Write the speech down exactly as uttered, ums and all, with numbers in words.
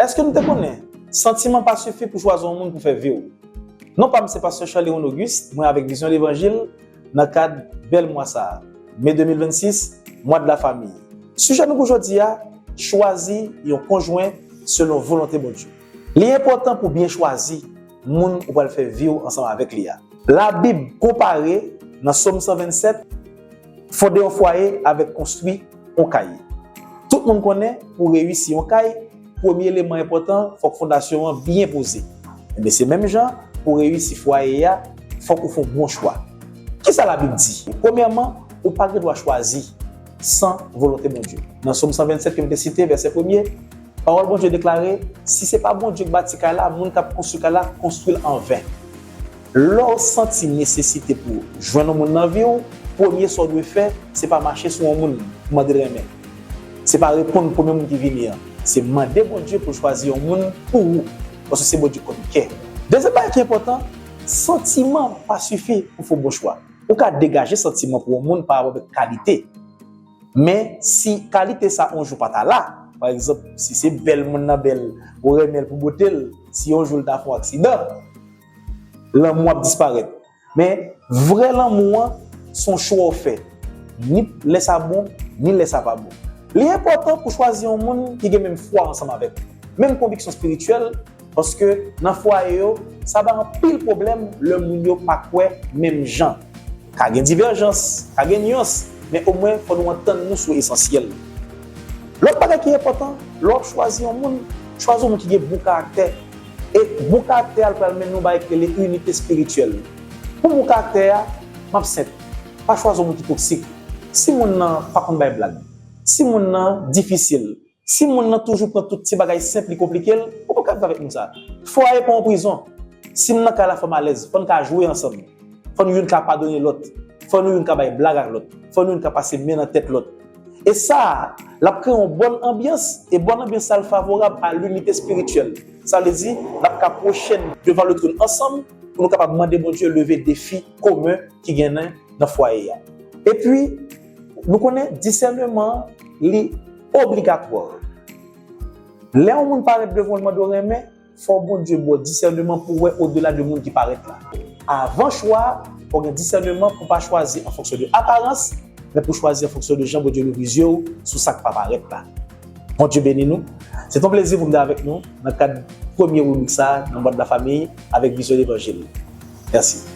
Èske nou te konnen santiman pa sifi pou chwazi yon moun pou fè vi w? Non pa m se pastè Charleron Auguste, mwen avèk Vizyon Levanjil nan kad bèl mwa sa a, me de mil vennsis, mwa de la famiy. Sijè nou pou jodi a, chwazi yon konjwen selon volonte Bondye. Li enpòtan pou byen chwazi moun ou pral fè vi w ansanm avèk li a. Labib konpare nan Sòm san vennsèt, fonde yon fwaye avèk konstwi yon kay. Tout moun konnen pou reyisi yon kay, premye eleman enpòtan, fòk fondasyon an byen poze. Enben, se menm jan, pou reyisi fwaye a, fòk ou fè yon bon chwa. Kisa Labib di? Premyèman, ou pa gen dwa chwazi san volonte Bondye. Nan Sòm san vennsèt ke m te site, vèsè premye, pawòl Bondye deklare, si se pa Bondye k bati kay la, moun k ap konstwi kay la konstwi l anven. Lè w santi nesesite pou jwenn yon moun nan vi w, premye sa w dwe fè, se pa mache sou yon moun pou mande l renmen. Se pa reponn premye moun ki vini an. Se mande Bondye pou l chwazi yon moun pou ou, paske se Bondye k konn kè. Dezyèm bagay ki enpòtan, santiman pa sifi pou fè yon bon chwa. Ou ka degaje santiman pou yon moun pa rapò avèk kalite. Men si kalite sa yon jou pa ta la, pa egzanp, si se bèl moun nan bèl, ou renmen l pou bote l, si yon jou l ta fè yon aksidan, lanmou ap disparèt. Men vrè lanmou an, se yon chwa w fè. Ni lè sa bon, ni lè sa pa bon. Li enpòtan pou chwazi yon moun ki gen menm fwa ansanm avèk ou, menm konviksyon espirityèl, paske nan fwaye yo, sa bay anpil pwoblèm lè moun yo pa kwè menm jan. Ka gen divèjans, ka gen nyans, men omwen fò nou antann nou sou esansyèl. Lòt bagay ki enpòtan, lè w ap chwazi yon moun, chwazi yon moun ki gen bon karaktè. E bon karaktè a l pral mennen w bay ki rele inite espirityèl. Pou bon karaktè a, m ap senp, pa chwazi yon moun ki toksik. Si moun nan pa konn bay blag, si moun nan difisil, si moun nan toujou pran tout ti bagay senp li konplike l, ou pa ka viv avèk moun sa. Fwaye pa yon prizon. Si m nan kay la, fò m alèz, fò n ka jwe ansanm. Fò nou youn ka padone lòt. Fò nou youn ka bay blag ak lòt. Fò nou youn ka pase men nan tèt lòt. E sa, l ap kreye yon bòn anbyans, e bòn anbyans sa, l favorab a linite espirityèl. Sa vle di, n ap ka pwoche n devan le tròn ansanm pou nou kapab mande Bondye leve defi komen ki genyen nan fwaye a. Epi, nou konnen disèneman an, li obligatwa. Lè yon moun parèt devan w, l mande w renmen, fò Bondye ba w disèneman pou w wè odela de moun ki parèt la. Avan chwa a, fò w gen disèneman pou w pa chwazi an fonksyon de aparans, men pou w chwazi an fonksyon de jan Bondye louvri zye w sou sa k pa parèt la. Bondye beni nou. Se t on plezi pou m te avèk nou nan kad premye ribrik sa a nan Mòd Lafanmi avèk Vizyon Levanjil. Mèsi.